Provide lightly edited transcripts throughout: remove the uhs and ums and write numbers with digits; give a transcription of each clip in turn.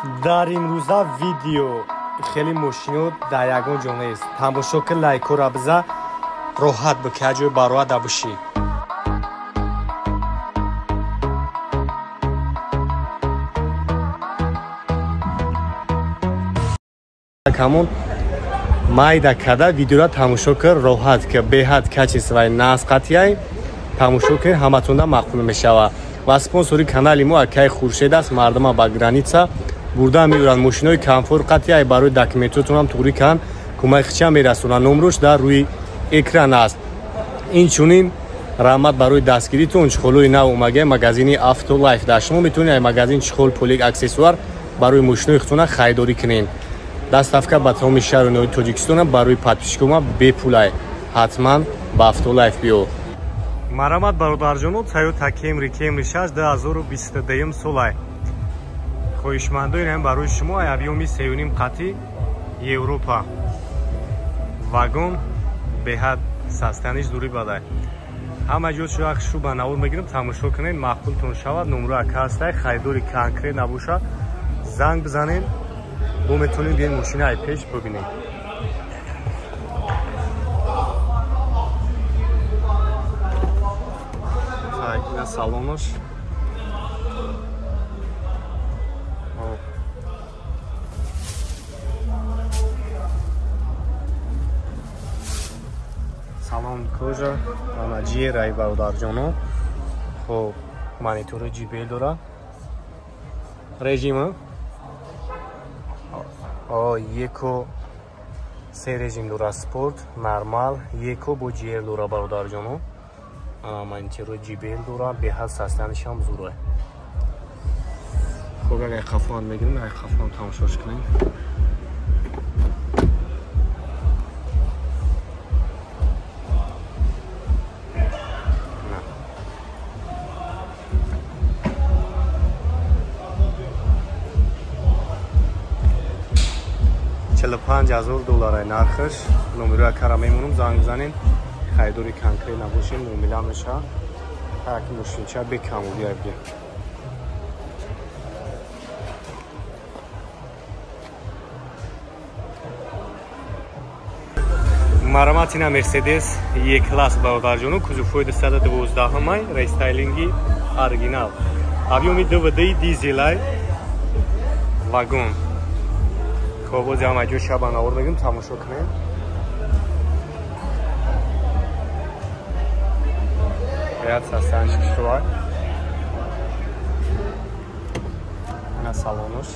Дар имрӯза видео хеле мошино дар ягон ҷо нест. Тамошо ки лайкора биза, роҳат бикӣ, ҳар ҷое бароҳат бишӣ. Ҳамон майда када видеора тамошо кар, роҳат ки беҳад качествои насқатияй тамошо кар, ҳаматонда маъқул мешавад. Ва спонсори канали мо акаи Хуршед аст. Мардума ба граница бурда меоранд, мошинои комфорт қатъияй барои документотонам туғри кан кӯмаки хича мерасонанд. Номрош дар рӯи экран аст. Инчунин раҳмат барои дастгиритон. Чиқолои нав омагаи магазини Автолайф. Дар шумо метавонед ай магазин чиқол, полик, аксессуар барои мошинои худтона харидорӣ кунед. Доставка ба тамоми шаҳру ноҳияи Тоҷикистона барои подписчикома бепулай. Ҳатман ба Автолайф биё. Марамат бародарҷоно, Toyota Camry, Camry 6 2022 солай. Хоҳишмандои ҳам барои шумо объёми 3.5 қатъи Европа. Вагон беҳад састаниш дури бадай. Ҳама ҷо шуақ шу ба навор мегирам, тамошо кунед, маъқултон шавад. Номро ака ҳастай, харидори конкрет набошад, занг бизанед, бо метавонем биён мошина ай пеш бибинем. Ина салонош. Салон кожа, ана ҷиерай бародарҷоно. Хоб, монитори JBL дора. Режима еко се режим дора: спорт, нормал, еко бо GR дора бародарҷоно. Монитори JBL дора, беҳад састанишам зура. Хоб, агар қафоам мегирем, агар қафоам тамошош кунем. $45,000 нархш. Номеро акара мемонам, занг бизанем. Харидори конкрет набошем, муомила меша. Ҳар ки мошинча бекамудия бия. Марамат ина Мерседес Е-класс бародарҷоно, кузовҳои 212 май, рестайлинги оригинал. Объёми ДВД дизелай, вагон. Хоб, боз ҳама ҷо шаба навор мегирем, тамошо кунем. Ряд састанш кишвар. Ина салонош.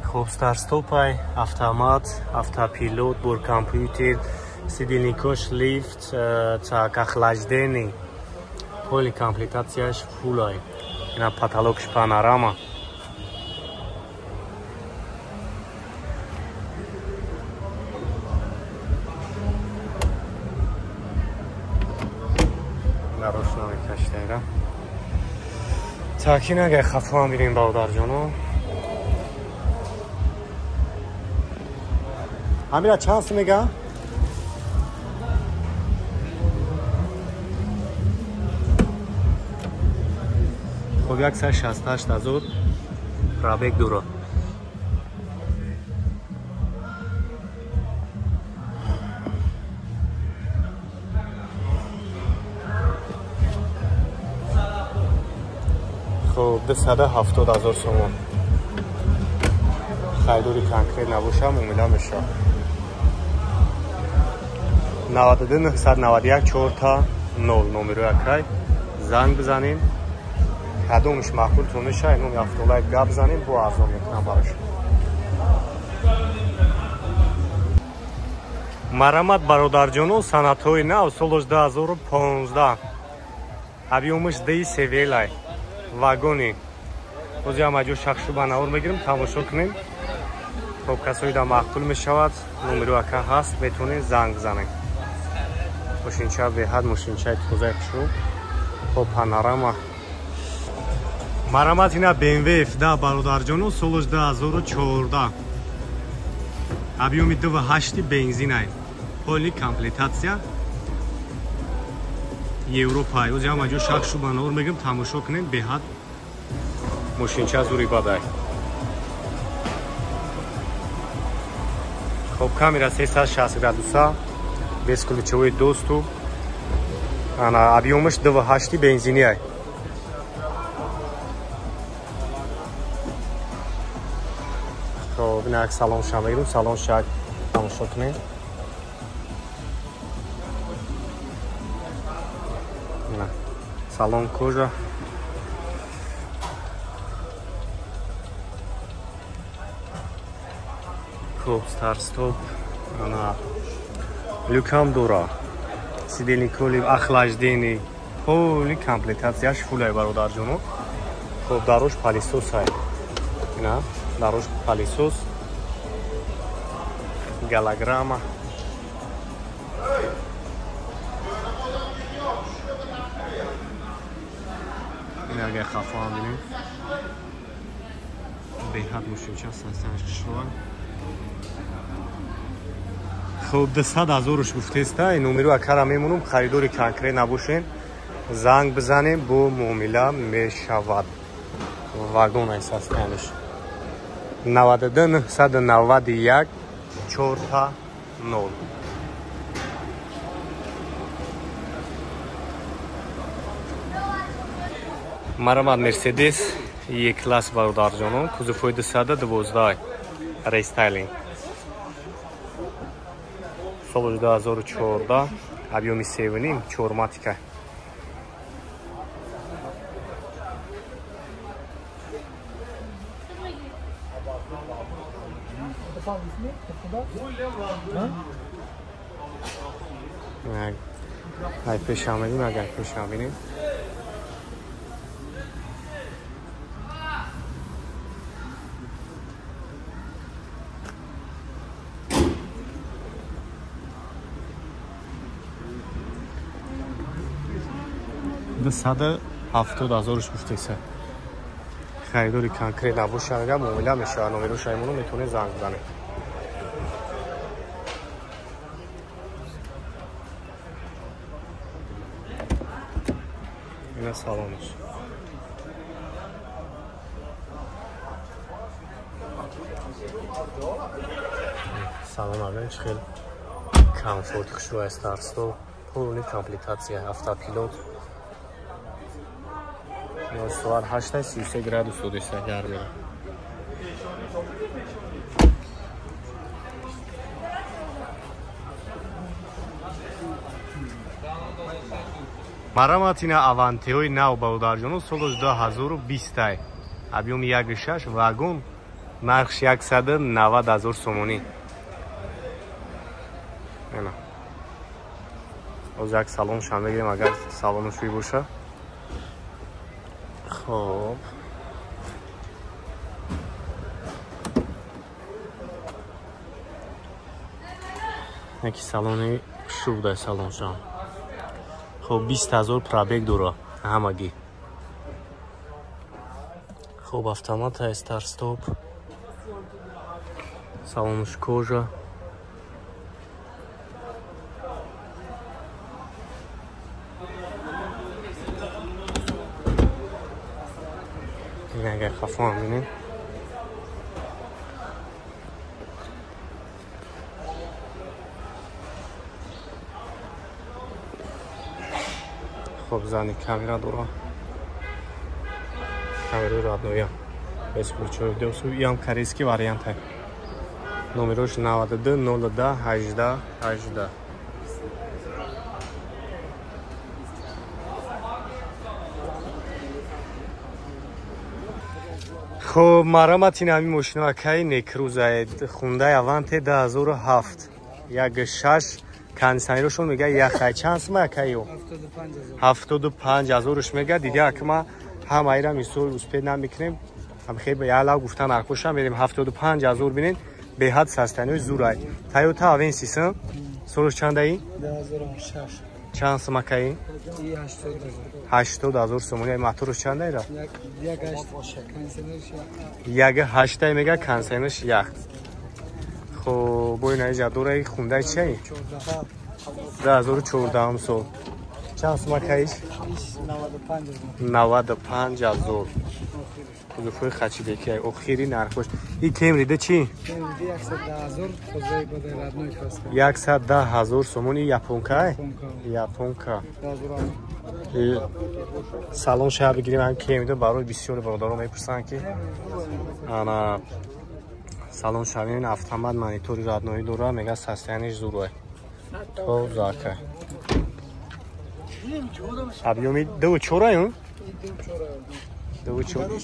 Хоб, старстопай, автомат, автопилот, бор компютер, сидильникош лифт, так охлаждение, полный комплектацияш фулай. Ина потолокш панорама. Нарочно мекашидайра. Так, ина агар хафоам бинем бародарҷоно. Амира чанд сум мега? Хоб, 168,000 пробег дора. Хоб, 270,000 сомон. Харидори конкрет набоша, муомила мешавад. 92 991 4 0 номеро акай занг бизанем. Кадомш маъқултон мешавад, номи Автолайф гап занем, бо арзон мекунам барош. Марамат бародарҷоно, санъатҳои нав, солош 2015. Объёмаш ди севелай, вагони. Боз ҳама ҷо шахшу ба навор мегирем, тамошо кунем. Хоб, касои да маъқул мешавад, номеро ака ҳаст, метавонед занг бизанед. Мошинча беҳад мошинчаи тозаи хушрӯ. Хоб, панорама. Марамат ина BMW F10 бародарҷоно, солош 2014. Объёми 2.8 бензинай. Полный комплектация. Европа. Ози ҳама ҷо шак шуба нор мегим, тамошо кунем, беҳад мошинча зури бадай. Хоб, камера 360 градуса, бесключевой доступ. Ана объемаш 2.8 бензини ай. Хоб, инак салон ша мегирем, салон ша тамошо кунем. Салон кожа. Хоб, старт-стоп. Ана люкам дора. Сидельный кролик, охлаждение. Полный комплектацияш фулай бародарҷоно. Хоб, дарош пылесос ай. Ина, дарош пылесос. Голограмма. Агар хафо ҳам бинем, беҳад мошинча састанаш хушрӯа. Хоб, 200 ҳазоруш гуфтеста. Ин номеру акара мемонум, харидори конкрет набошен, занг бизанем, бо муомила мешавад. Вагон ай состояниш 92 991 4 0. Марамад Мерседес Е-класс бародарҷонон, кузовҳои 212 рестайлинг. Соли 2014, объёми 3.5, чорматика. Ай пешам бинем, агар пешам бинем. Сада 70 ҳазоруш гуфтеса. Харидори конкрет набошад, агар муомила мешавад, номеро шаймоно метавонед занг бизанед. Ина салонаш. Салон абин чӣ хел комфорт хушрӯ аст, старт-стоп, полный комплектация, автопилот. Соат 8:33 градус одеса гармира. Мараматина Авантеои нав бародарҷоно, соли 2020, объёми 1.6, вагон, нархш 190 ҳазор сомонӣ. Ана. Оз як салон шам мегирем, агар салону шӯй боша. Хоб. Яки салони шубда салоншам. Хоб, 20 ҳазор пробег дора ҳамагӣ. Хоб, автомат, старт-стоп. Салонш кожа. Агар хафо ҳам бинем. Хоб, зани камера дора. Камераи родноя. Бесключевой доступ. Иам корейский вариант. Номерош 92 02 18 18. Хоб, марамат ин ҳамин мошино акай Некруза Хундай Аванте 2007 1.6 кондиционерошон мега яхай. Чанд сума акай ё? 75 ҳазоруш мега. Дига акма ҳамаира мисол успед намекунем. Ҳам хеб яла гуфтан аркоша мерем 75 ҳазор бинен, беҳад состояниёи зурай. Toyota Avensis солш чандаи? 2006. Чанд сума акай? 80 ҳазор сомонӣ. Моторш чандаира? 1.8 мега, кондиционерш як. Хоб, бо ина иҷа дораи хундаи чиай? 2014 сол. Чанд сума каиш? 95 000. Кузовҳои хачидекиай, охири нархош. И Кемрида чӣ? 110 000 сомон. И японка? Японка. Салон шаҳр бигирем ҳам Кемрида барои бисёри бародарон мепурсанд ки ана салон шавин автомат монитори родноӣ дора, мега состояниш зурай. Тозака. Объёми 2,4 аю? 2,4.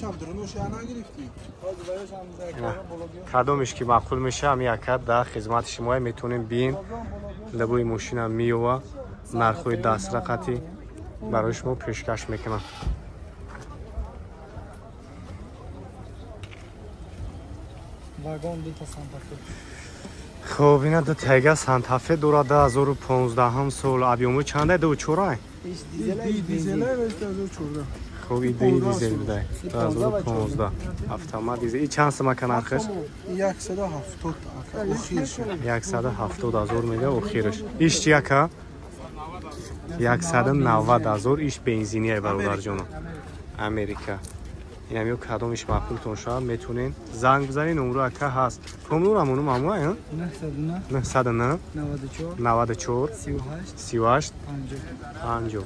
Кадомиш ки маъқул меша, ҳами яка дар хизмати шумоя метавонем биин. Лабои мошина меёва, нархҳои дастрақати барои шумо пешкаш мекунам. Хоб, ина ду тайга Сантафе дорад 2015 сол. Объёму чанда? 2,4? Хоб, и дизел будай. 2015 автомат дизел. И чанд сума ка нархаш? 170 охирш. 170 000 мега охирш. Иш чи яка? 190 000. Иш бензиния бародарҷоно. Америка. Инам ё кадомиш маъқултон шавад, метавонед занг бизанед, номро ака ҳаст. Номро маму ай? 909 94 38 50.